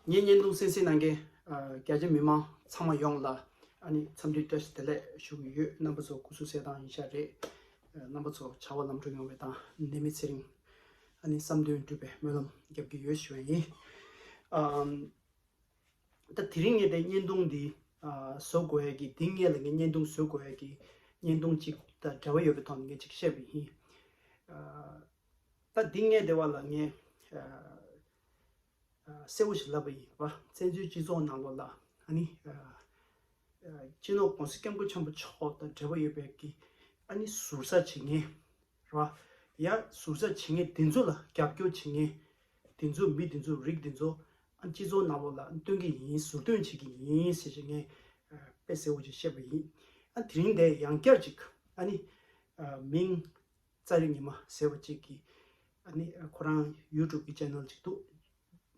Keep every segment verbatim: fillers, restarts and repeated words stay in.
ངའི་བརྙན་ཐུང་གསན་གཟིགས་གནང་མཁན་ཨ་རྒྱ་ཆེ་མི་མང་ཚང་མ་ཡོངས་ལ་ཨ་ནི་འཚམས་འདྲི་བཀྲ་ཤིས་བདེ་ལེགས་ཞུ་གི་ཡོད། རྣམ་པ་ཚོ་སྐུ་གཟུགས་གསལ་ཐང་ཡིན་ཤག་རེད། ཨ་རྣམ་པ་ཚོ་བྱ་བ་ལམ་འགྲོ་ཡོང་བའི་དང་ནད་མེད་ཚེ་རིང་ཨ་ནི་བསམ་དོན་འགྲུབ་པའི་སྨོན་ལམ་རྒྱབ་ཀྱི་ཡོད་ཞུ་བ་ཡིན། ཨམ། ད་དེ་རིང་ངས་དེ་བརྙན་ཐུང་འདི་ཨ་བཟོ་དགོས་ཡ་གི་འདི་སྔོན་ལ་ངས་བརྙན་ཐུང་བཟོ་དགོས་ཡ་གི་བརྙན་ཐུང་གཅིག་དང་འབྲེལ་བ་ཡོད་པའི་ཐོག་ནས་ངས་གཅིག་བཤད་པ་ཡིན། ཨ་ད་འདི་ངས་དེ་བ་ལ་ངས་ཨ་ཨ་གསལ་བོ་ཞིག་ལབ་པ་ཡིན་པ། བཙན་བྱོལ་སྤྱི་ཚོགས་ནང་ལོགས་ལ་ཨ་ནི་ཨ་ཨ་སྤྱི་ནོར་༸གོང་ས་༸སྐྱབས་མགོན་ཆེན་པོ་མཆོག་དང་འབྲེལ་བ་ཡོད་པའི་གི་ཨ་ནི་ཟུར་ཟ་བྱེད་མཁན་རེད་བ། ཡ་ཟུར་ཟ་བྱེད་མཁན་དེ་ཚོ་ལ་རྒྱབ་སྐྱོར་བྱེད་མཁན་དེ་ཚོ་མི་དེ་ཚོ་རིགས་དེ་ཚོ་ཨ་སྤྱི་ཚོགས་ནང་ལོགས་ལ་སྟོན་གྱི་ཡིན། ཟུར་སྟོན་བྱེད་ཀྱི་ཡིན་ཟེར་བྱས་ངས་ཨ་དཔེ་གསལ་བོ་ཅིག་བཤད་པ་ཡིན། ཨ་དེ་རིང་དེ་ཡང་བསྐྱར་ཅིག་ཨ་ནི་ཨ་མིང་ཙཱ་རི་ཉི་མ་ཟེར་བ་ཅིག་གི་ཨ་ནི་ཨ་ཁོ་རང་ཡུ་ཊུབ་ཀྱི་ཆེ་ནལ་ཅིག་འདུག་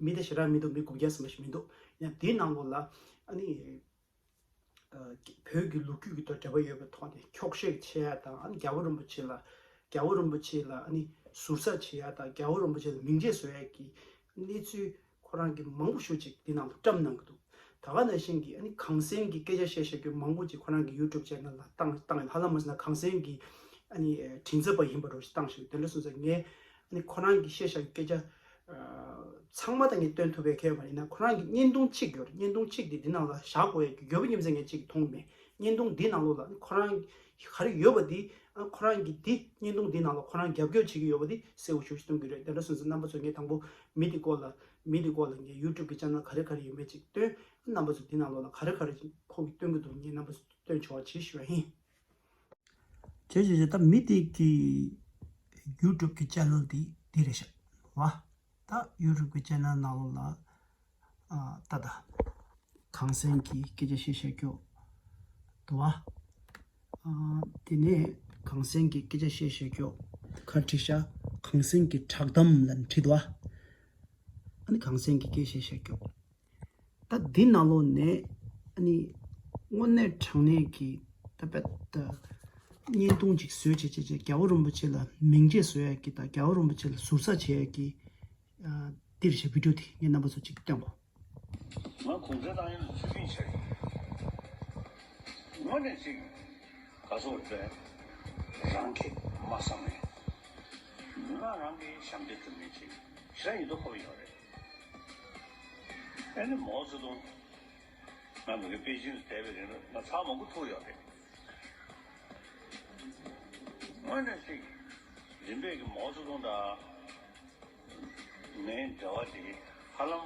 མི་དེ་ཞེ་དྲག་མི་འདུག་མི་དགུ་བརྒྱ་ཙམ་ཞིག་མི་འདུག་ཡང་དེའི་ནང་ལོགས་ལ་ཨ་ནི་ཨ་བོད་ཀྱི་ལོ་རྒྱུས་ཀྱི་ཐོག་འབྲེལ་བ་ཡོད་པའི་ཐོག་ནས་འཁྱོག་བཤད་བྱེད་ཡ་དང་། ཨ་ནི་རྒྱལ་བ་རིན་པོ་ཆེ་ལ་རྒྱལ་བ་རིན་པོ་ཆེ་ལ་ཨ་ནི་ཟུར་ཟ་བྱེད་ཡ་དང་། རྒྱལ་བ་རིན་པོ་ཆེ་ལ་མིང་ཆད་བཟོ་ཡ་གི་གནས་ཚུལ་ཁོ་རང་གིས་མང་པོ་ཞེ་ཅིག་འདི་ནང་དུ་བཀྲམ་གནང་གི་འདུག་ད་ག་ནང་བཞིན་གྱི་ཨ་ནི་གངས་སེང་གི་སྐད་ཆ་བཤད་བཤད་རྒྱུ་མང་པོ་ཅིག་ཁོ་རང་གི་ཡུ་ཊུབ་ཆེ་ནལ་ལ་བཏང་བཏང་ཡོད། ཧ་ལམ་མ་ཟེར་ན་གངས་སེང་གི་ཨ་ནི་མགྲིན་ཚབ་པ་ཡིན་པ་རོ་ཞིག་བཏང་ཞིག་དེ་འདྲ་སོང་ཙང་ངས་ཨ་ནི་ཁོ་རང་གིས་བཤད་བཤད་རྒྱུ་སྐད་ཆ་ཚང་མ་ད་ངས་སྟོན་ཐུབ་པའི་ཁེ་བ་ཡིན་ན། ཁོ་རང་གི་བརྙན་ཐུང་གཅིག་ཡོད་རེད། བརྙན་ཐུང་གཅིག་དེ་འདི་ནང་ལ་བཞག་དགོས་ཡ་གི་ཡོད་པ་ཉིན་མཚན་ངས་གཅིག་མཐོང་མེད། བརྙན་ཐུང་འདི་ནང་ལོགས་ལ་ཁོ་རང་ག་རེ་ཡོད་པ་འདི་ཨ་ཁོ་རང་གི་འདི་བརྙན་ཐུང་འདི་ནང་ལ་ཁོ་རང་རྒྱབ་སྐྱོར་བྱེད་ཀྱི་ཡོད་པ་འདི་གསལ་བོ་ཞེ་ཅིག་སྟོན་གྱི་རེད། དེ་འདྲ་སོང་ཙང་རྣམ་པ་ཚོ་ངས་དང་པོ་མི་འདི་སྐོར་ལ་མི་འདི་སྐོར་ལ་ངས་ཡུ་ཊུབ་ཀྱི་ཆེ་ནལ་ག་རེ་ག་རེ་ཡོད་མེད་ཅིག་སྟོན། རྣམ་པ་ཚོ་འདི་ནང་ལོགས་ལ་ག་རེ་ག་རེ་ཁོ་གིས་སྟོན་གྱི་འདུག་ངས་རྣམ་པ་ཚོ་སྟོན་ཆོག་པ་བྱེད་ཞུ་བ་ཡིན། བྱས་བྱས་བྱས་ད་མི་དེ་གི་ཡུ་ཊུབ་ཀྱི་ཆེ་ནལ་དེ་འདི་རེད་ཤག་བ། ད་ཡུ་ཊུབ་ཀྱི་ཆེ་ནལ་ནང་ལོགས་ལ་ཨ་ད་ད་གངས་སེང་གི་སྐད་ཆ་བཤད་བཤད་རྒྱུ་འདུག་བ། ཨ་དེ་ནས་གངས་སེང་གི་སྐད་ཆ་བཤད་བཤད་རྒྱུ་ག་རེ་བྲིས་ཤག་གངས་སེང་གི་བསྒྲགས་གཏམ་ལབ་ནས་བྲིས་འདུག་བ། ཨ་ནི་གངས་སེང་གི་སྐད་བཤད་བཤད་རྒྱུ། ད་འདི་ནང་ལོགས་ནས་ཨ་ནི་དངོས་གནས་དྲང་གནས་ཀྱི་ད་དཔེ་ད་བརྙན་ཐུང་ཅིག་བཟོས་བྱས་བྱས་བྱས་རྒྱལ་བ་རིན་པོ་ཆེ་ལ་མིང་ཆད་བཟོ་ཡ་གི་དང་རྒྱལ་བ་རིན་པོ་ཆེ་ལ་ཟུར་ཟ་བྱེད་ཡ་གི་ཨ་འདིར་བྱས་བི་ཌིའོ་དེ་ངས་རྣམ་པ་ཚོ་ཅིག་སྟོན་གོ། ང་གུང་ཁྲན་ཏང་ཡོན་ལ་ཚུལ་ཁྲིམས་བྱས་ཡོད། དངོས་གནས་ཅིག་ག་ཚོད་རེད་པས། རང་གིས་མ་བསམ་ནས་ང་རང་གི་ཞབས་འདེགས་སྒྲུབ་མཁན་ཅིག་ཞེ་དྲག་ཡིན་མདོག་ཁ་པོ་ཡོད་རེད། ཨ་ནི་མའོ་ཙེ་ཏུང་ང་མི་གི་པེ་ཅིང་དུ་བསྡད་པའི་རིང་ལ་ང་ཚར་མང་པོ་ཐུག་ཡོད་རེད། དངོས་གནས་ཅིག་རིམ་པས་ཀྱི་མའོ་ཙེ་ཏུང་དང་ངའི་འབྲེལ་བ་དེ་ཧ་ལམ་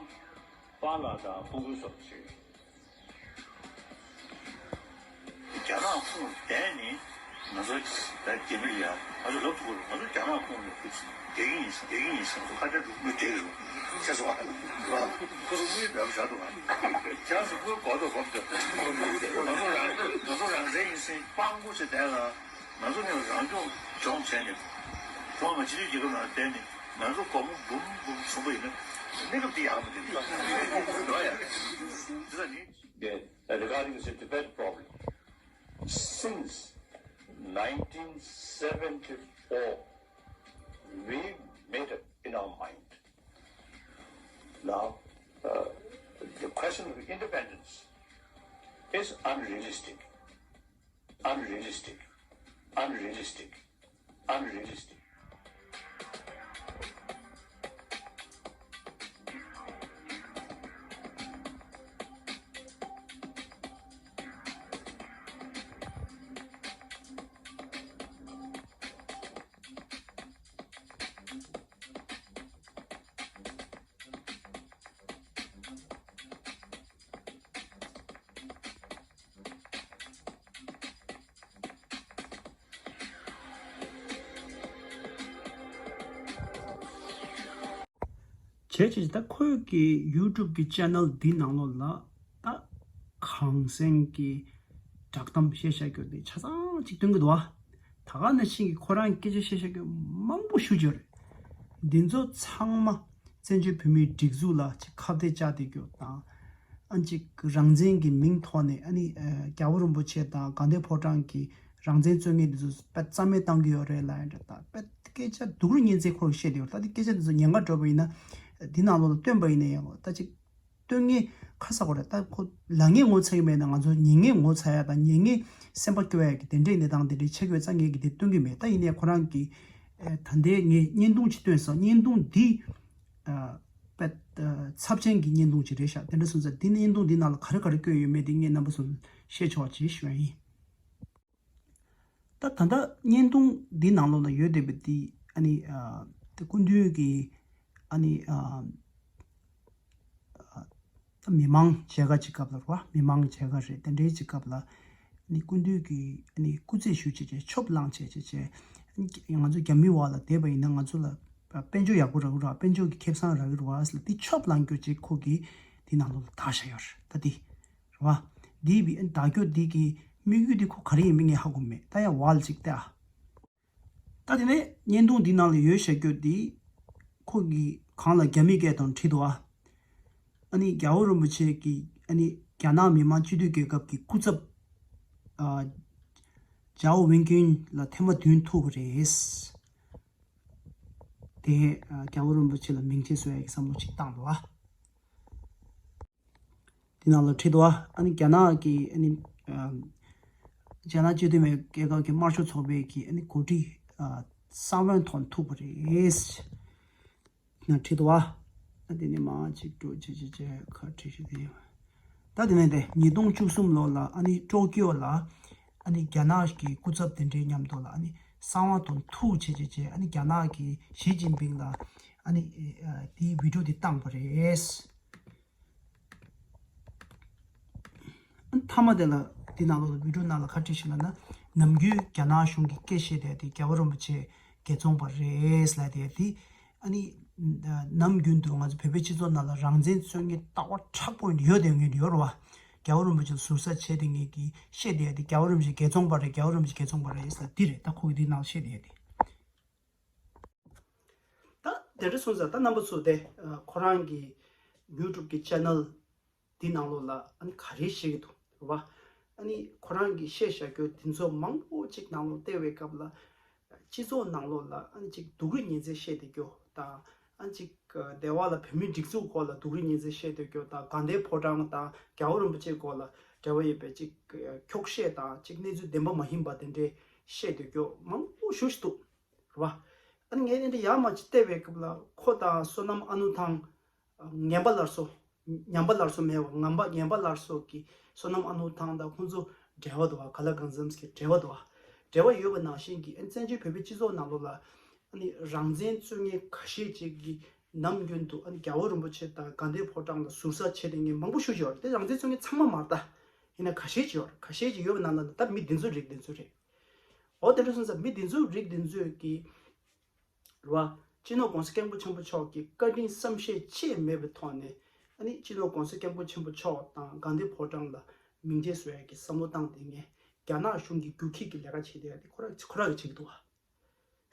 པཱ་ལགས་དང་སྤུ་གུ་སོགས་ཅིག་རྒྱ་ནག་ཁོངས་བསྡད་ནས་ང་ཚོ་ད་རྒྱ་མི་ལ་ཡ་ང་ཚོ་ལབ་ཐུབ་ཀྱི་རེད། ང་ཚོ་རྒྱ་ནག་ཁོངས་ནས་བསྡད་ཀྱི་ཡིན་བསྡད་ཀྱི་ཡིན་ཟེར་ང་ཚོ་ཁ་བརྡ་འགྲོ་མི་བསྡད་ཀྱི་རེད་ཟེར་སོང་། ཁོ་ཚོ་དངུལ་མེད་པ་བཞག་འདུག་ཁྱེད་ཚོ་དངུལ་གོ་ཐོག་གོ་མི་ཐོག་ང་ཚོ་རང་ང་ཚོ་རང་བཙན་ཡིན་ཟེར་དཔང་པོ་ཞིག་བསྡད་ལ་ང་ཚོ་ནས་རང་སྐྱོང་ལྗོངས་བྱས་ནས་ཁོང་ང་སྤྱི་མཐུན་རྒྱལ་ཁབ་ནང་བསྡད་ནས་ང་ཚོ་སྒོར་མོ་འབུམ་འབུམ་བྱུང་པ་ཡིན་ན་གནས་སྐབས་འདི་ཡག་མི་འདུག་འགྲོ་ཡ་འདི་ལ་ནི། Regarding the Tibet problem, since nineteen seventy-four, we made up in our mind. Now, uh, the question of independence is unrealistic, unrealistic, unrealistic, unrealistic. བྱས་བྱས་ད་ཁོས་ཀྱི་ཡུ་ཊུབ་ཀྱི་ཆེ་ནལ་འདི་ནང་ལོགས་ལ་ད་གངས་སེང་གི་བསྒྲགས་གཏམ་བཤད་བཤད་རྒྱུ་དེ་ཆ་ཚང་ཅིག་སྟོན་གྱི་འདུག་བ། ད་ག་ནང་བཞིན་གྱི་ཁོ་རང་སྐད་ཆ་བཤད་བཤད་རྒྱུ་མང་པོ་ཞེ་ཅིག་ཡོད་རེད། འདི་ཚོ་ཚང་མ་བཙན་བྱོལ་བོད་མིའི་སྒྲིག་འཛུགས་ལ་ཅིག་ཁ་གཏད་བཅག་བསྡད་རྒྱུ་དང་། ཨ་ཅིག་རང་བཙན་གྱི་མིང་ཐོག་ནས་ཨ་ནི་ཨ་རྒྱལ་བ་རིན་པོ་ཆེ་དང་དགའ་ལྡན་ཕོ་བྲང་གི་རང་བཙན་རྩོད་མཁན་འདི་ཚོ་དཔེ་རྩ་མེད་བཏང་གི་ཡོད་རེད་ལབ་ཡ་འདྲ། ད་དཔེ་སྐད་ཆ་སྡུག་རུ་ཉན་ཚེ་ཁོ་རང་བཤད་བསྡད་ཡོད། ད་དེ་སྐད་ཆ་འདི་ཚོ་ཉན་ག་འགྲོ་བ་ཡིན་ན་འདི་ནང་ལོགས་ལ་བཏོན་པ་ཡིན་ན་ཡང་ད་ཅིག་ སྟོན་མཁན་ཁ་གསལ་པོ་རེད། ད་ཁོ་ལབ་མཁན་ངོ་ཚ་གི་མེད་ན། ང་ཚོ་ཉན་མཁན་ངོ་ཚ་ཡ་དང་ཉན་མཁན་སེམས་པ་སྐྱོ་ཡ་གི་དེ་འདྲའི་གནས་སྟངས་དེ་འདྲའི་ཆགས་ཡོད་ཙང་ངས་གི་དེ་སྟོན་གི་མེད། ད་ཡིན་ནའི་ཁོ་རང་གི་ཨེ་ད་ལྟའི་ངས་བརྙན་ཐུང་ཅིག་བཏོན་སོང་། བརྙན་ཐུང་འདི་ཨ་དཔེ་ཨ་ཚབས་ཆེན་གྱི་བརྙན་ཐུང་ཅིག་རེད་ཤག་དེ་འདྲ་སོང་ཙང་འདི་བརྙན་ཐུང་འདི་ནང་ལ་ག་རེ་ག་རེ་བཀོད་ཡོད་མེད་དེ་ངས་རྣམ་པ་ཚོར་བཤད་ཆོག་ཅེས་ཞུ་ཡ་ཡིན། ད་ད་ལྟ་བརྙན་ཐུང་འདི་ནང་ལོགས་ལ་ཡོད་བསྡད་པ་འདི་ཨ་ནི་ཨ་དེ་སྐུ་མདུན་གྱི་ཨ་ནི་ཨ་ཨ་ད་མི་མང་མཇལ་ཁ་ཅིག་སྐབས་ལ་རེད་བ། མི་མང་མཇལ་ཁ་རེད། དེ་འདྲའི་ཅིག་སྐབས་ལ་ཨ་ནི་སྐུ་མདུན་གྱི་ཨ་ནི་སྐུ་རྩེད་ཞུ་བྱས་བྱས་ཆོབ་བླངས་བྱས་བྱས་བྱས། ང་ཚོ་རྒྱ་མི་བར་ལ་བསྡད་པ་ཡིན་ན་ང་ཚོ་ལ་དཔལ་འབྱོར་ཡག་པོ་རག་གི་རེད། དཔལ་འབྱོར་གྱི་ཁེ་བཟང་རག་གི་རེད་བ་ཟེར་ལ་དེ་ཆོབ་བླངས་རྒྱུ་ཅིག་ཁོ་གིས་དེ་ནང་ལོགས་ལ་བཏགས་བཞག་ཡོད་རེད། ད་དེ་རེད་བ། འདི་བི་བདག་སྐྱོ་འདི་གི་དམིགས་ཡུལ་འདི་ཁོ་ག་རེ་ཡིན་མིན་ངས་ཧ་གོ་མེད། ད་ཡང་ཝལ་ཅིག་ལྟ་ཨ། ད་དེ་ནས་བརྙན་ཐུང་འདི་ནང་ལ་ཡོད་བཞག་རྒྱུ་འདི་ཁོ་གི་གང་ལ་རྒྱ་མི་སྐད་དང་བྲིས་འདུག་ཨ། ཨ་ནི་རྒྱལ་བ་རིན་པོ་ཆེ་གི་ཨ་ནི་རྒྱ་ནག་མི་དམངས་སྤྱི་འཐུས་རྒྱལ་ཁབ་ཀྱི་སྐུ་ཚབ་ཨ་ཇའོ་ཝིང་ཀུན་ལ་ཐེངས་མ་བདུན་ཐུག་པ་རེད། དེ་ཨ་རྒྱལ་བ་རིན་པོ་ཆེ་ལ་མིང་ཆད་བཟོ་ཡ་གི་བསམ་བློ་ཅིག་བཏང་འདུག་ཨ། དེ་ནང་ལ་བྲིས་འདུག་ཨ། ཨ་ནི་རྒྱ་ནག་གི་ཨ་ནི་ཨ་རྒྱ་ནག་སྤྱི་མཐུན་མའི་རྒྱལ་ཁབ་ཀྱི་དམར་ཤོག་ཚོགས་པའི་གི་ཨ་ནི་འགོ་ཁྲིད་ཨ་གསང་བའི་ཐོག་ཐུག་པ་རེད། ན་བྲིས་འདུག་ཨ། ཨ་དེ་ནས་མང་ཅིག་འགྲོ་ཅེ་ཅེ་ཅེ་ཁ་བྲིས་ཤིག་དེ་ཡོད། ད་དེ་ནས་དེ་ཉིས་སྟོང་བཅུ་གསུམ་ལོ་ལ་ཨ་ནི་ཀྲོ་ཀིའོ་ལ་ཨ་ནི་རྒྱ་ནག་གི་སྐུ་ཚབ་དེ་འདྲའི་མཉམ་དུ་ལ་ཨ་ནི་གསང་བ་དང་ཐུག་ཅེ་ཅེ་ཅེ་ཨ་ནི་རྒྱ་ནག་གི་ཞི་ཅིན་ཕིང་ལ་ཨ་ནི་ཨ་དེའི་བི་ཌིའོ་དེ་བཏང་པ་རེད། མཐའ་མ་དེ་ལ་དེ་ནང་ལོགས་ལ་བི་ཌིའོ་ནང་ལ་ག་བྲིས་ཤིག་ལབ་ན། ནམ་རྒྱུན་རྒྱ་ནག་གཞུང་གིས་སྐད་བཤད་བསྡད་དེ་རྒྱལ་བ་རིན་པོ་ཆེ་རྒྱལ་བཙོང་པ་རེད་ལབ་བསྡད་དེ། ཨ་ནི་ནམ་རྒྱུན་དུ་ང་ཚོ་བོད་པའི་སྤྱི་ཚོགས་ནང་ལ་རང་བཙན་རྩོད་མཁན་ལྟ་བ་དྲག་པོ་ཡོད་དེ་ངེས་ཡོད་རེད་བ། རྒྱལ་བ་རིན་པོ་ཆེ་ཟུར་ཟ་བྱས་དེ་ངེས་ཀྱི་བཤད་བསྡད་དེ་རྒྱལ་བ་རིན་པོ་ཆེ་རྒྱལ་བཙོང་པ་རེད། རྒྱལ་བ་རིན་པོ་ཆེ་རྒྱལ་བཙོང་པ་རེད་ལབ་འདི་རེད། ད་ཁོ་གི་འདི་ནང་བཤད་བསྡད་དེ། ད་དེ་འདྲ་སོང་ཙང་ད་རྣམ་པ་ཚོ་དེ་ཁོ་རང་གི་ཡུ་ཊུབ་ཀྱི་ཆེ་ནལ་འདི་ནང་ལོགས་ལ་ཨ་ནི་ག་རེ་བཤད་ཀྱི་འདུག་རེད་བ། ཨ་ནི་ཁོ་རང་གིས་བཤད་བཞག་རྒྱུ་དེ་ཚོ་མང་པོ་ཅིག་ནང་ལོགས་བལྟས་པའི་སྐབས་ལ་སྤྱི་ཚོགས་ནང་ལོགས་ལ་ཨ་ནི་ཅིག་སྡུག་རུས་ངན་ཚད་བཤད་བསྡད་རྒྱུ་དང་། ཨ་ནི་ཅིག་སྡེ་བ་ལ་བོད་མིའི་སྒྲིག་འཛུགས་སྐོར་ལ་སྡུག་རུས་ངན་ཚད་བཤད་བསྡད་རྒྱུ་དང་། དགའ་ལྡན་ཕོ་བྲང་དང་རྒྱལ་བ་རིན་པོ་ཆེའི་སྐོར་ལ་འབྲེལ་བ་ཡོད་པའི་ཅིག་འཁྱོག་བཤད་དང་ཅིག་གནས་ཚུལ་བདེན་པ་མ་ཡིན་པ་དེ་འདྲའི་བཤད་བསྡད་རྒྱུ་མང་པོ་ཞེ་ཅིག་འདུག་རེད་བ། ཨ་ནི་ངས་དེ་འདྲ་ཡར་མར་ཅིག་བལྟས་པའི་སྐབས་ལ་ཁོ་དང་བསོད་ནམས་ཨ་ནུ་ཐང་། ངན་པ་སླར་གསོ། ངན་པ་སླར་གསོ་མེད་པ། ངན་པ་ངན་པ་སླར་གསོ་གི་བསོད་ནམས་ཨ་ནུ་ཐང་དང་ཁོང་ཚོ་འབྲེལ་བ་འདུག་བ། ག་ལ་གང་འཚམས་ཀྱི་འབྲེལ་བ་འདུག་བ། འབྲེལ་བ་ཡོད་པ་ནང་བཞིན་གྱི་ཨ་ནི་བཙན་བྱོལ་བོད་པའི་སྤྱི་ཚོགས་ནང་ལོགས་ལ་ཨ་ནི་རང་བཙན་རྩོད་མཁན་ཁ་ཤས་ཅིག་གིས་ནམ་རྒྱུན་དུ་ཨ་ནི་རྒྱལ་བ་རིན་པོ་ཆེ་དང་དགའ་ལྡན་ཕོ་བྲང་ལ་ཟུར་ཟ་བྱས་བསྡད་མཁན་མང་པོ་ཞེ་ཅིག་ཡོད་རེད། དེ་རང་བཙན་རྩོད་མཁན་ཚང་མ་མ་རེད་ད། ཡིན་ན་ཁ་ཤས་ཅིག་ཡོད་རེད། ཁ་ཤས་ཅིག་ཡོད་པ་ནང་ལ་ད་མི་འདི་ཚོའི་རིགས་འདི་ཚོ་རེད། འོ་དེ་འདྲ་སོང་ཙང་མི་འདི་ཚོའི་རིགས་འདི་ཚོས་ཀྱིས་རེད་བ། སྤྱི་ནོར་༸གོང་ས་༸སྐྱབས་མགོན་ཆེན་པོ་མཆོག་གི་བཀའ་དྲིན་བསམ་ཤེས་ཅིག་མེད་པའི་ཐོག་ནས་ཨ་ནི་སྤྱི་ནོར་༸གོང་ས་༸སྐྱབས་མགོན་ཆེན་པོ་མཆོག་དང་དགའ་ལྡན་ཕོ་བྲང་ལ་མིང་ཆད་བཟོ་ཡག་གི་བསམ་བློ་བཏང་དེ་ངས་རྒྱ་ནག་གཞུང་གི་རྒྱུག་ཁྱི་གི་ལས་ཀ་བྱེད་བསྡད་ཡག་དེ་ཁོ་རང་ཁོ་རང་གིས་བྱེད་ཀྱི་འདུག་བ།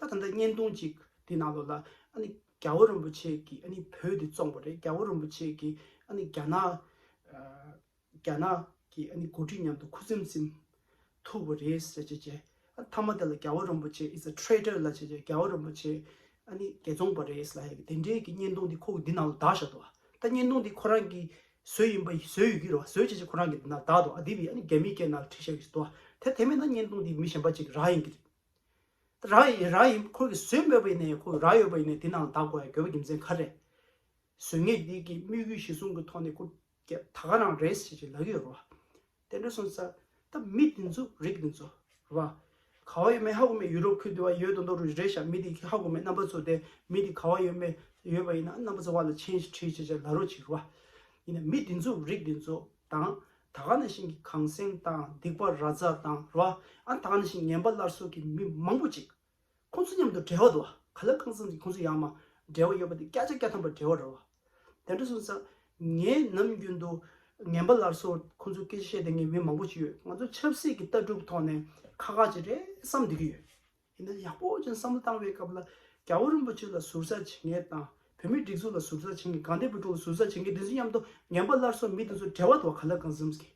ད་ད་ལྟ་བརྙན་ཐུང་ཅིག་དེ་ནང་ལོགས་ལ་ཨ་ནི་རྒྱལ་བ་རིན་པོ་ཆེ་གིས་ཨ་ནི་བོད་དེ་བཙོངས་པ་རེད། རྒྱལ་བ་རིན་པོ་ཆེ་གིས་ཨ་ནི་རྒྱ་ནག་ཨ། རྒྱ་ནག་གི་ཨ་ནི་འགོ་ཁྲིད་མཉམ་དུ་ཁུ་སིམ་སིམ་ཐུག་པ་རེད་ཟེར་བྱས་བྱས། ཨ་མཐའ་མ་དེ་ལ་རྒྱལ་བ་རིན་པོ་ཆེ་is a traitor ལབ་བྱས་བྱས། རྒྱལ་བ་རིན་པོ་ཆེ་ཨ་ནི་རྒྱལ་བཙོངས་པ་རེད་ལབ་ཡག་གི་དེ་འདྲའི་གི་བརྙན་ཐུང་འདི་ཁོ་གི་འདི་ནང་ལ་བཏགས་བཞག་འདུག་བ། ད་བརྙན་ཐུང་འདི་ཁོ་རང་གིས་བཟོས་ཡིན་པ་བཟོས་ཡོད་ཀྱི་རེད་བ། བཟོས་བྱས་བྱས་ཁོ་རང་གིས་འདི་ནང་བཏགས་འདུག་ཨ་འདི་བི་ཨ་ནི་རྒྱ་མིའི་སྐད་ནང་ལ་བྲིས་བཞག་གི་འདུག་བ། དེ་དེ་མིན་ན་བརྙན་ཐུང་འདི་མི་གཞན་པ་ཅིག་རག་ཡིན་གྱི་རེད། རག་ཡིན་རག་ཡིན། ཁོ་གིས་བཟོས་མེད་པ་ཡིན་ནའི་ཁོ་རག་ཡོད་པ་ཡིན་ནའི་དེ་ནང་ལ་བཏགས་དགོས་ཡ་དགོས་པ་རྒྱུ་མཚན་ག་རེ། བཟོ་མཁན་འདི་གི་དམིགས་ཡུལ་གཞིར་བཟུང་གི་ཐོག་ནས་ཁོ་ད་ག་རང་རེད་ཟེར་ཅིག་ལབ་ཀྱི་ཡོད་རེད་བ། དེ་འདྲ་སོང་ཙང་ད་མི་འདི་ཚོ་རིགས་འདི་ཚོ་རེད་བ། ག་བ་ཡོད་མེད་ཧ་གོ་མེད། ཡུ་རོབ་ཁུལ་དུ་བ་ཡོད་མདོག་མདོག་རེད་ཤག་མི་འདི་ཧ་གོ་མེད། རྣམ་པ་ཚོ་དེ་མི་འདི་ག་བ་ཡོད་མེད་ཡོད་པ་ཡིན་ན་རྣམ་པ་ཚོ་བ་ལ་མཆན་ཞིག་བྲིས་བྱས་བྱས་ལབ་རོགས་བྱེད་རེད་བ། ཡིན་ན་མི་འདི་ཚོ་རིགས་འདི་ཚོ་དང་། ད་ག་ནང་བཞིན་གྱི་གངས་སེང་དང་སྡིག་པ་ར་ཛ་དང་ར། ཨ་ད་ག་ནང་བཞིན་ངན་པ་སླར་གསོ་གི་མི་མང་པོ་ཅིག་ཁོང་ཚོ་མཉམ་དུ་འབྲེལ་བ་འདུག་བ། ག་ལ་གང་འཚམ་ཅིག་ཁོང་ཚོ་ཡང་མ་འབྲེལ་བ་ཡོད་པ་དེ་བརྒྱ་ཆ་བརྒྱ་ཐམ་པ་འབྲེལ་བ་རེད་བ། དེ་འདྲ་སོང་ཙང་ངས་ནམ་རྒྱུན་དུ་ངན་པ་སླར་གསོ་ཁོང་ཚོ་སྐད་ཆ་བཤད་བསྡད་མཁན་མི་མང་པོ་ཅིག་ཡོད། ང་ཚོ་ཆབ་སྲིད་ཀྱི་ལྟ་གྲུབ་ཐོག་ནས་ཁག་ཁག་ཅིག་རེད་བསམ་བསྡད་ཀྱི་ཡོད། ཡིན་ན་ཡག་པོ་ཅན་བསམ་བློ་བཏང་བའི་སྐབས་ལ་རྒྱལ་བ་རིན་པོ་ཆེ་ལ་ཟུར་ཟ་བྱེད་མཁན་དང་། བོད་མིའི་སྒྲིག་འཛུགས་ལ་ཟུར་ཟ་བྱེད་མཁན། དགའ་ལྡན་བོད་ཕྲུག་ལ་ཟུར་ཟ་བྱེད་མཁན་དེ་ཚོ་མཉམ་དུ་ངན་པ་སླར་གསོ་མི་དེ་ཚོ་འབྲེལ་བ་འདུག་བ། ག་ལ་གང་འཚམ་ཟིག་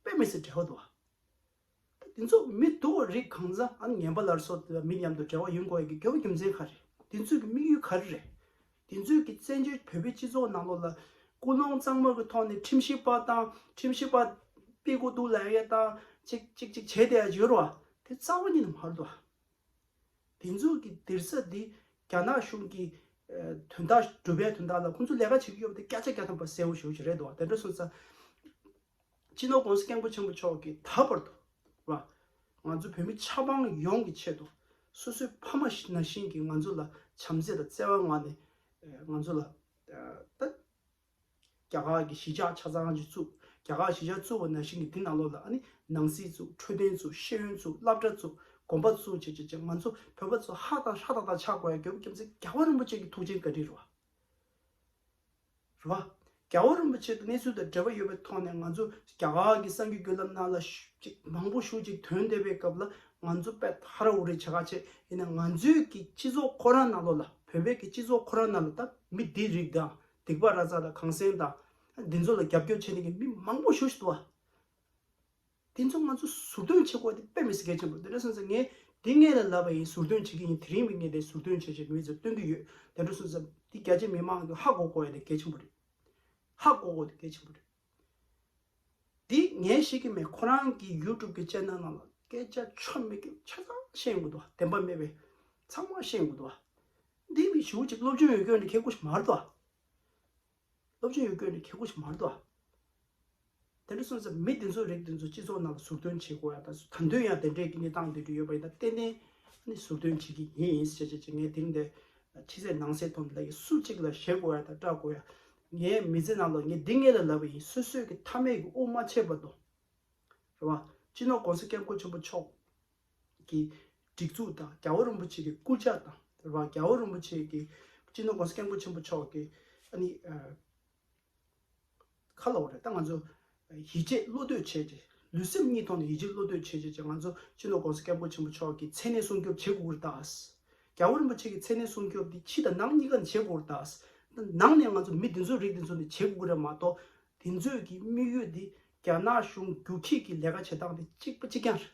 དཔེ་མི་སྲིད་འབྲེལ་བ་འདུག་བ། དེ་ཚོ་མི་སྡུག་པ་རིགས་གང་ཚང་ཨ་ངན་པ་སླར་གསོ་དེ་མི་མཉམ་དུ་འབྲེལ་བ་ཡོང་དགོས་ཀྱི་དགོས་པ་རྒྱུ་མཚན་ག་རེ། དེ་ཚོའི་གི་དམིགས་ཡུལ་ག་རེ་རེད། དེ་ཚོའི་གི་བཙན་བྱོལ་བོད་པའི་སྤྱི་ཚོགས་ནང་ལོགས་ལ་ ཀུན་སློང་གཙང་མ་གི་ཐོག་ནས་ཁྲིམས་ཞིབ་པ་དང་ཁྲིམས་ཞིབ་པ་ཕུད་དགོས་འདུག་ལབ་ཡས་དང་ཅིག་ཅིག་ཅིག་བྱས་བསྡད་ཡ་ཡོད་རེད་བ། དེ་རྩ་བ་ཉིད་ནས་མ་རེད་དོ། དེ་ཚོ་གི་སྡེར་ས་འདི་རྒྱ་ནག་གཞུང་གི་ཨ་དོན་དག་སྒྲུབ་པའི་དོན་དག་ལ་ཁོང་ཚོ་ལས་ཀ་བྱེད་ཀྱི་ཡོད་པ་དེ་བརྒྱ་ཆ་བརྒྱ་ཐམ་པ་གསལ་བོ་ཞེ་པོ་ཅིག་རེད་འདུག་བ། དེ་འདྲ་སོང་ཙང་། སྤྱི་ནོར་༸གོང་ས་༸སྐྱབས་མགོན་ཆེན་པོ་མཆོག་གིས་ད་བར་དུ་བ། ང་ཚོ་བོད་མི་ཆབ་འབངས་ཡོངས་ཀྱི་ཆེད་དུ་སོ་སོའི་ཕ་མ་ནང་བཞིན་གྱི་ང་ཚོ་ལ་བྱམས་བརྩེ་དང་བརྩེ་བ་མངའ་ནས་ང་ཚོ་ལ་ད་རྒྱ་གར་གྱི་གཞིས་ཆགས་ཆ་ཚང་ཅིག་བཙུགས། རྒྱ་གར་གཞིས་ཆགས་བཙུགས་པ་ནང་བཞིན་གྱི་འདི་ནང་ལོགས་ལ་ཨ་ནི་ནང་སྲིད་བཙུགས། འཕྲོད་བསྟེན་བཙུགས། ཤེས་ཡོན་བཙུགས། སློབ་གྲྭ་བཙུགས། བྱས་བྱས་བྱས་ང་ཚོ་བོད་པ་ཚོ་ཧ་དང་ཧྲ་ཐག་ཐག་ཆགས་དགོས་ཡ་རྒྱལ་བ་རྒྱལ་མཚན་རྒྱལ་བ་རིན་པོ་ཆེ་གི་ཐུགས་རྗེ་བཀའ་དྲིན་རེད་བ། རེད་བ། རྒྱལ་བ་རིན་པོ་ཆེ་དང་གནས་ཚུལ་དང་འབྲེལ་བ་ཡོད་པའི་ཐོག་ནས་ང་ཚོ་རྒྱ་གར་གྱི་གསར་འགྱུར་བརྒྱུད་ལམ་ནང་ལ་ཅིག་མང་པོ་ཞེ་ཅིག་ཐོན་བསྡད་པའི་སྐབས་ལ་ང་ཚོ་དཔེ་ཧ་ར་ཧུ་རེ་བྱེད་ཁ་ཆེ་ཡིན་ན། ང་ཚོའི་གི་སྤྱི་ཚོགས་ཁོ་རང་ནང་ལོགས་ལ། བོད་པའི་གི་སྤྱི་ཚོགས་ཁོ་རང་ནང་ལ་ད་མི་འདི་རིགས་དང་སྡིག་པ་ར་ཙ་དང་གངས་སེང་དང་འདི་ཚོ་ལ་རྒྱབ་སྐྱོར་བྱེད་མཁན་གྱི་མི་མང་པོ་ཞེ་ཅིག་འདུག་བ། དེ་ཚོ་ང་ཚོ་ཟུར་འདོན་བྱེད་དགོས་དེ་དཔེ་མི་སྲིད་གལ་ཆེན་པོ་རེད། དེ་འདྲ་སོང་ཙང་ངས་འདི་སྔོན་ལ་ལབ་པ་ཡིན། ཟུར་འདོན་བྱེད་ཀྱི་ཡིན། དེ་རིང་ངས་དེ་ཟུར་འདོན་བྱེད་བྱེད་མི་ཚོར་སྟོན་གྱི་ཡོད། དེ་འདྲ་སོང་ཙང་འདི་རྒྱ་ཆེ་མི་མང་གིས་ཧ་གོ་དགོས་ཡ་དེ་གལ་ཆེན་པོ་རེད། ཧ་གོ་དགོས་དེ་གལ་ཆེན་པོ་རེད། འདི་ངས་ཤེས་ཀྱི་མེད། ཁོ་རང་གི་ཡུ་ཊུབ་གི་ཅེ་ནལ་ནང་ལ་སྐད་ཆ་ཆོ་མེད་ཀྱི་ཆ་ཚང་བཤད་ཡོང་གི་འདུག་བ། བདེན་པ་མེད་པའི་ཚང་མ་བཤད་ཡོང་གི་འདུག་བ། འདི་མི་ཞེ་ཅིག་སློབ་སྦྱོང་ཡོད་རྒྱུ་འདི་ཁེ་གོ་ཞིག་མ་རེད་དོ། སློབ་སྦྱོང་ཡོད་རྒྱུ་འདི་ཁེ་གོ་ཞིག་མ་རེད་དོ། དེ་འདྲ་སོང་ཙང་མི་འདི་ཚོ་རིགས་འདི་ཚོ་སྤྱི་ཚོགས་ནང་ལ་ཟུར་འདོན་བྱེད་དགོས་ཡ་དང་། ད་དུང་ཡང་དེ་འདྲའི་གི་གནས་སྟངས་འདི་འདྲ་ཡོད་པ་ཡིན་ན་ཏན་ཏན་ནི་ཟུར་འདོན་བྱེད་ཀྱི་ཡིན་ཟེར་བྱས་བྱས་ངས་དེ་རིང་འདི་ཕྱི་གསལ་ནང་གསལ་ཐོག་ནས་ལབ་ཡིན། སུ་གཅིག་ལ་ཞེད་དགོས་ཡ་དང་སྐྲག་དགོས་ཡ། ངའི་མི་ཚེ་ནང་ལ་ངས་འདི་སྔོན་ལ་ལབ་པ་ཡིན། སོ་སོས་ཀྱི་མཐའ་མེད་ཀྱི་དབུགས་མ་ཆད་བར་དུ་རེད་བ། སྤྱི་ནོར་༸གོང་ས་༸སྐྱབས་མགོན་ཆེན་པོ་མཆོག་གི་སྒྲིག་འཛུགས་དང་། རྒྱལ་བ་རིན་པོ་ཆེ་གི་སྐུ་ཕྱྭ་དང་རེད་བ། རྒྱལ་བ་རིན་པོ་ཆེ་གི་སྤྱི་ནོར་༸གོང་ས་༸སྐྱབས་མགོན་ཆེན་པོ་མཆོག་གི་ཨ་ནི་ཨ་ཁ་ལོ་རེད། ད་ང་ཚོ་ཡིད་ཆེས་བློ་གཏོད་བྱས་ཏེ། ལུས་སེམས་གཉིས་ཐོག་ནས་ཡིད་ཆེས་བློ་གཏོད་བྱས་བྱས་བྱས་ང་ཚོ་སྤྱི་ནོར་༸གོང་ས་༸སྐྱབས་མགོན་ཆེན་པོ་མཆོག་གི་མཚན་གནས་སྲུང་སྐྱོབ་བྱེད་དགོས་ཀྱི་རེད་ད། རྒྱལ་བ་རིན་པོ་ཆེ་གི་མཚན་གནས་སྲུང་སྐྱོབ་འདི་ཕྱི་དང་ནང་གཉིས་ཀ་ནས་བྱེད་དགོས་རེད་ད། ནང་ནས་ང་ཚོ་མི་འདི་ཚོ་རིགས་འདི་ཚོ་ནས་བྱེད་དགོས་རེད་མ་གཏོགས། དེ་ཚོས་ཀྱི་དམིགས་ཡུལ་འདི་རྒྱ་ནག་གཞུང་རྒྱུག་ཁྱི་གི་ལས་ཀ་བྱེད་སྟངས་དེ་གཅིག་པ་གཅིག་རྐྱང་རེད།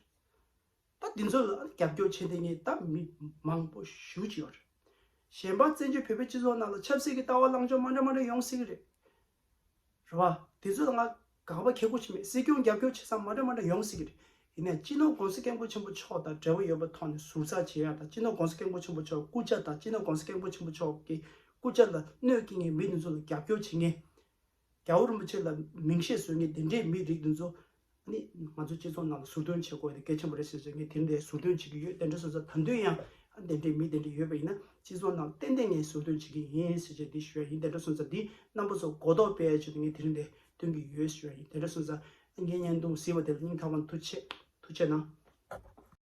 ད་འདི་ཚོ་ལ་རྒྱབ་སྐྱོར་བྱེད་མཁན་ད་མི་མང་པོ་ཞེ་ཅིག་ཡོད་རེད། གཞན་པ་བཙན་བྱོལ་བོད་པའི་སྤྱི་ཚོགས་ནང་ལ་ཆབ་སྲིད་ཀྱི་ལྟ་བ་ལངས་ཕྱོགས་མ་འདྲ་མ་འདྲ་ཡོང་སྲིད་ཀྱི་རེད། རེད་བ། དེ་ཚོ་ལ་ང་དགག་པ་ཁེ་པོ་ཅིག་མེད། སྲིད་སྐྱོང་རྒྱབ་སྐྱོར་བྱེད་ས་མ་འདྲ་མ་འདྲ་ཡོང་སྲིད་ཀྱི་རེད། ཡིན་ནའི་སྤྱི་ནོར་༸གོང་ས་༸སྐྱབས་མགོན་ཆེན་པོ་མཆོག་དང་འབྲེལ་བ་ཡོད་པའི་ཐོག་ནས་ཟུར་ཟ་བྱེད་ཡ་དང་། སྤྱི་ནོར་༸གོང་ས་༸སྐྱབས་མགོན་ཆེན་པོ་མཆོག་སྐུ་ཕྱྭ་དང་། སྤྱི་ནོར་༸གོང་ས་༸སྐྱབས་མགོན་ཆེན་པོ་མཆོག་གི་སྐུ་ཕྱྭ་ལ་གནོད་སྐྱེལ་མཁན་མི་འདི་ཚོ་ལ་རྒྱབ་སྐྱོར་བྱེད་མཁན། རྒྱལ་བ་རིན་པོ་ཆེ་ལ་མིང་ཤས་བཟོ་མཁན་དེ་འདྲའི་མི་རིགས་འདི་ཚོ་ནི་ང་ཚོ་སྤྱི་ཚོགས་ནང་ལ་ཟུར་འདོན་བྱེད་དགོས་དེ་གལ་ཆེན་པོ་རེད་ཟེར་ཟེར་ངས་དེ་འདྲའི་ཟུར་འདོན་བྱེད་ཀྱི་ཡོད། དེ་འདྲ་སོང་ཙང་ད་དུང་ཡང་དེ་འདྲའི་མི་དེ་འདྲ་ཡོད་པ་ཡིན་ན་སྤྱི་ཚོགས་ནང་ཏན་ཏན་ངས་ཟུར་འདོན་བྱེད་ཀྱི་ཡིན་ཟེར་བྱས་འདི་ཞུ་ཡ་ཡིན། དེ་འདྲ་སོང་ཙང་འདི་རྣམ་པ་ཚོ་གོ་རྟོགས་སྤེལ་ཡ་ཆེད་དུ་ངས་དེ་རིང་འདི་སྟོན་གྱི་ཡོད་ཞུ་ཡ་ཡིན། དེ་འདྲ་སོང་ཙང་ངའི་བརྙན་ཐུང་གཟིགས་པ་དེ་ལ་སྙིང་ཐག་པ་ནས་ཐུགས་རྗེ་ཆེ། ཐུགས་རྗེ་གནང་།